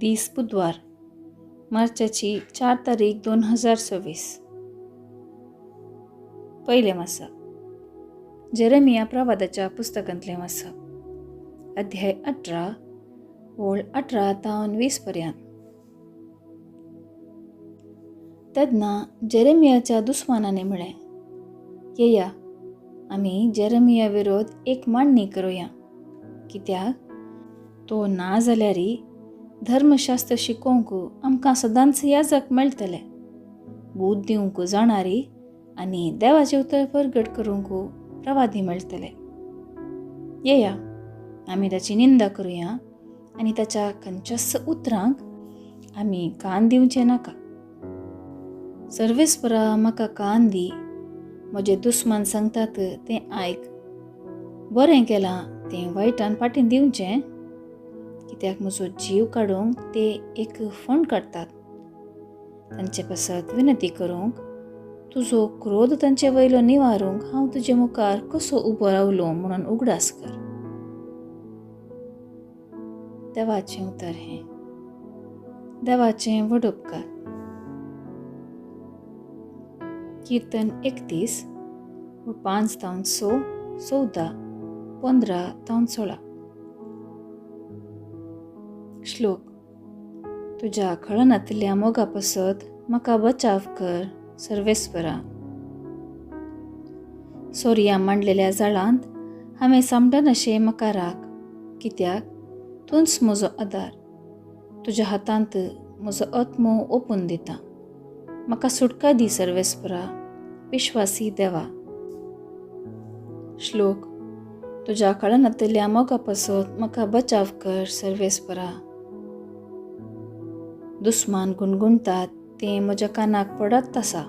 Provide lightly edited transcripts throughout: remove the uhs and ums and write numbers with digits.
दीस बुधवार, मार्चाची 4 तारीख 2026. पयलें वाचप जेरेमिया प्रवादाच्या पुस्तकांतलें वाचप, अध्याय 18, ओळ 18 तावन 20 पर्यंत. तेन्ना जेरेमियाच्या दुस्मानांनी म्हळें, येया आमी जेरेमिया विरोध एक मांडणी करुया, कित्याक तो ना जाल्यारय धर्मशास्त्र शिकोवंक आमकां सदांच याजक मेळटले, बूद दिवंक जाणारी आनी देवाचें उतर परगट करूंक प्रवादी मेळटले. येया आमी ताची निंदा करुया आनी ताच्या खंयच्याच उतरांक आमी कान दिवचें नाका. सर्वेस्परा म्हाका कान दी, म्हजे दुस्मान सांगतात तें आयक. बरें केलां तें वायटान फाटीं दिवचें, कित्याक म्हजो जीव काडूंक ते एक फोंड काडटात. तांचे पासत विनंती करूंक, तुजो क्रोध तांचे वयलो निवारूंक हांव तुजे मुखार कसो उबो रावलो म्हणून उगडास कर. देवाचें उतर हें. देवाचें व्हड उपकार. कीर्तन 31, 5 तावन 6, 14, 15 तावन 16. श्लोक. तुज्या खळनातल्या मोगा पासत म्हाका बचाव कर सर्वेस्परा. सोर्या मांडलेल्या जाळांत हांवें सामडनाशें म्हाका राख, कित्याक तूंच म्हजो आदार. तुज्या हातांत म्हजो आत्मो ओपून दिता. म्हाका सुटका दी सर्वेस्परा, विश्वासी देवा. श्लोक. तुज्या कळनातल्या मोगा पासत म्हाका बचाव कर सर्वेस्परा. दुस्मान गुणगुणतात तें म्हज्या कानाक पडत आसा.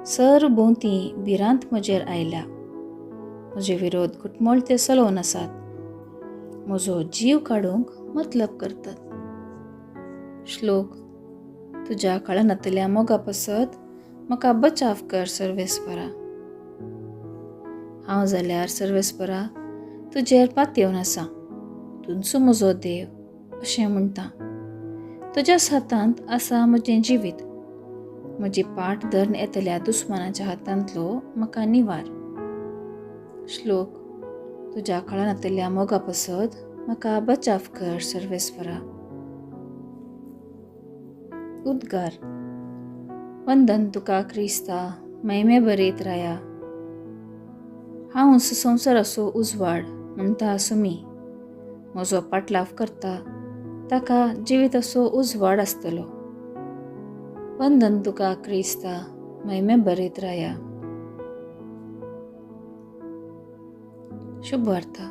सर भोंवती भिरांत म्हजेर आयल्या. म्हजे विरोध घुटमळ ते चलोवन आसात. म्हजो जीव काडूंक मतलब करतात. श्लोक. तुज्या कळनातल्या मोगा पासत म्हाका बचाव कर सर्वेस्परा. हांव जाल्यार सर्वेस्परा तुजेर पातयेवन आसा. तूंच म्हजो देव अशें म्हणटा. तुज्याच हातांत आसा म्हजें जिवीत. म्हजी पाट धरून येतल्या दुस्मानाच्या हातांतलो म्हाका निवार. श्लोक. तुज्या कळनातल्या मोगा पासत म्हाका बचाव कर सर्वेस्परा. उद्गार. वंदन तुका क्रिस्ता, महिमे बरीत राया. हांव संवसाराचो उजवाड म्हणटा आसुमी. म्हजो पाटलाव करता ताका जिविताचो उजवाड आसतलो. वंदन तुका क्रिस्ता, महिमे बरीत राया. शुभ वार्ता.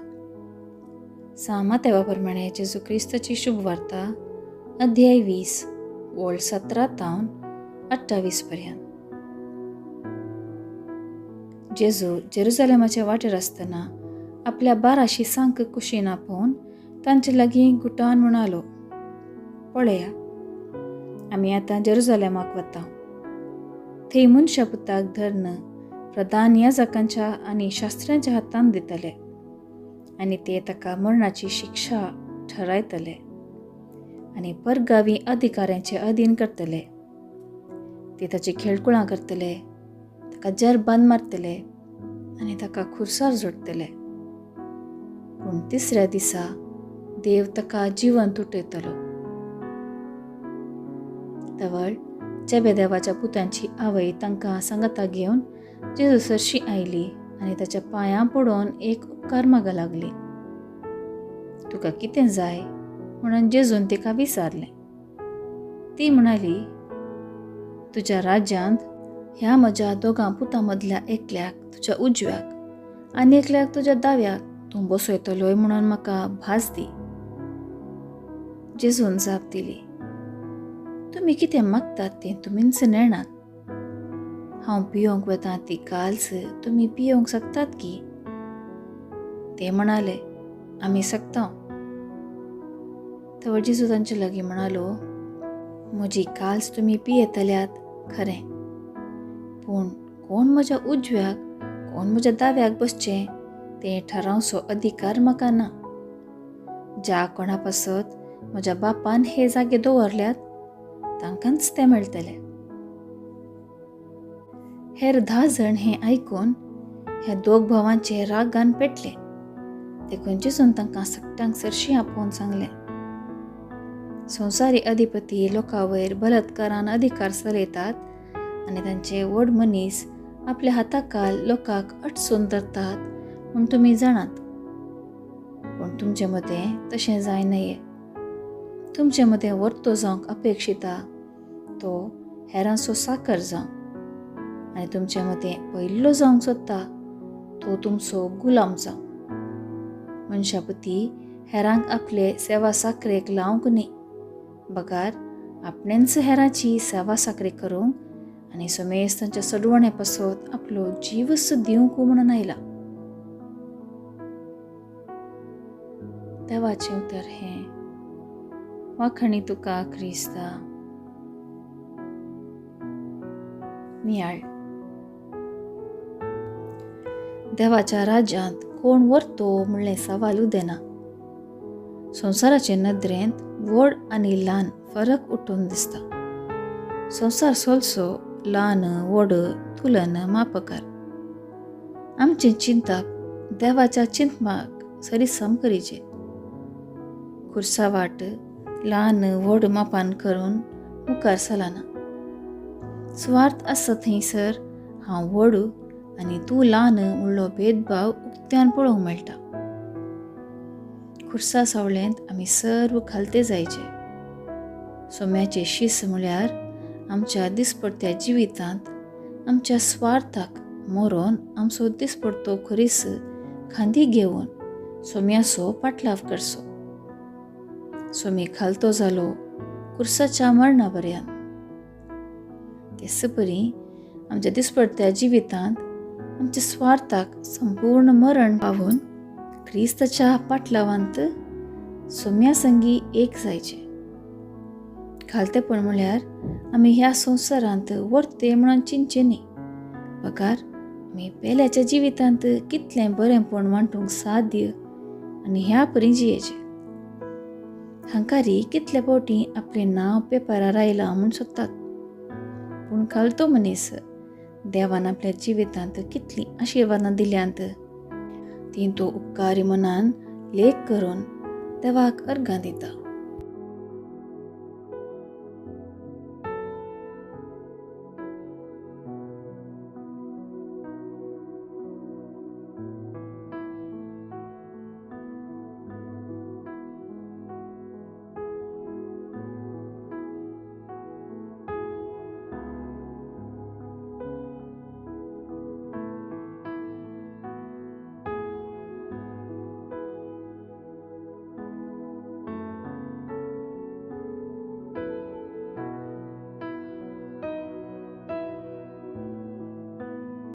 सामा प्रमाणे जेजू क्रिस्ताची शुभ वार्ता, अध्याय 20, ओळ 17 तावन 28 पर्यंत. जेजू जेरुजालेमाच्या वाटेर आसतना आपल्या 12 शिसांक कुशीन आपोवन तांचे लागीं गुटान म्हणालो, पळया आमी आतां जेरुजालेमाक वता. थंय मनशा पुताक धरून प्रधान याजकांच्या आनी शास्त्र्यांच्या हातान दितले आनी ते ताका मरणाची शिक्षा ठरायतले आनी परगावी अधिकाऱ्यांचे अधीन करतले. ते ताची खेळकुळां करतले, ताका जरबान मारतले आनी ताका खुरसार जोडटले. पूण तिसऱ्या दिसा देव ताका जिवंत उठयतलो. तवळ चेबेदेवाच्या पुतांची आवय तांकां सांगाता घेवन जेजू सरशी आयली आनी ताच्या पांयां पडोवन एक उपकार मागूंक लागली. तुका कितें जाय म्हणून जेजून तिका विचारलें. ती म्हणाली, तुज्या राज्यांत ह्या म्हज्या दोगां पुतां मदल्या एकल्याक तुज्या उजव्याक आनी एकल्याक तुज्या दाव्याक तूं बसयतलोय म्हणून म्हाका भास दी. जेजून जाप दिली, तुमी कितें मागतात तें तुमीच नेणात. हांव पियोंक वता ती काल्स तुमी पियोंक शकतात की? ते म्हणाले, आमी शकता. तवळ जेजू तांचे लागीं म्हणालो, म्हजी काल्स तुमी पियेतल्यात खरें, पूण कोण म्हज्या उजव्याक कोण म्हज्या दाव्याक बसचें तें ठरावचो अधिकार म्हाका ना. ज्या कोणा पासत म्हज्या बापान हे जागे दवरल्यात तांकांच ते मेळटले. हेर 10 जण हें आयकून ह्या दोग भावांचे रागान पेटले. देखून जेजून तांकां सगट्यांक सरशी आपोवन सांगलें, संवसारी अधिपती लोकां वयर बलात्कारान अधिकार चलयतात आनी तांचे व्हड मनीस आपल्या हाताखाल लोकांक अटसून धरतात म्हूण तुमी जाणात. पूण तुमचे मदें तशें जाय न्हय. तुमचे मदें वर्तो जावंक अपेक्षिता तो हेरांचो साकर जावं आनी तुमचे मदें पयल्लो जावंक सोदता तो तुमचो गुलाम जावं. मनशापती हेरांक आपले सेवा साकरेक लावंक न्ही, बगार आपणेंच हेरांची सेवा साकरी करूंक आनी समेस्त तांच्या सडवणे पासत आपलो जीवच दिवंक म्हणून आयला. देवाचें उतर हें. वाखणी तुका क्रिस्ता. नियाळ. देवाच्या राज्यांत कोण व्हरतो म्हणलें सवाल उदेना. संवसाराचे नदरेंत व्हड आनी ल्हान फरक उठून दिसता. संवसार सोलसो ल्हान व्हड तुलन मापकार. आमचें चिंतप देवाच्या चिंतपाक सरीसम करीचे. खुर्सा वाट ल्हान व्हड मापान करून मुखार चलना. सुवार्थ आसा थंयसर हांव व्हड आनी तूं ल्हान म्हणलो भेदभाव उक्त्यान पळोवंक मेळटा. खुर्सा सावळेंत आमी सर्व खालते जायचे. सोम्याचे शीस म्हळ्यार आमच्या दिसपडत्या जिवितांत आमच्या स्वार्थाक मरोन आमचो दिसपडतो खुरीस खांदी घेवन सोम्याचो पाटलाव करचो. सोमी खालतो जालो खुर्साच्या मरणा पर्यंत. तेच परी आमच्या दिसपडत्या जिवितांत आमच्या स्वार्थाक संपूर्ण मरण पावून क्रिस्ताच्या पाटलावांत सोम्या संगी एक जायचे. खालतेपण म्हळ्यार आमी ह्या संवसारांत वर्ते म्हणून चिंतचें न्ही, बगार आमी पेल्याच्या जिवितांत कितलें बरेंपण वांटूंक साध्य आनी ह्या परी जियेचें. हांकारी कितले फावटी आपलें नांव पेपरार आयलां म्हूण सोदतात, पूण खालतो मनीस देवान आपल्या जिवितांत कितलीं आशिर्वादां दिल्यांत तीं तो उपकारी मनान लेख करून देवाक अर्गां दिता.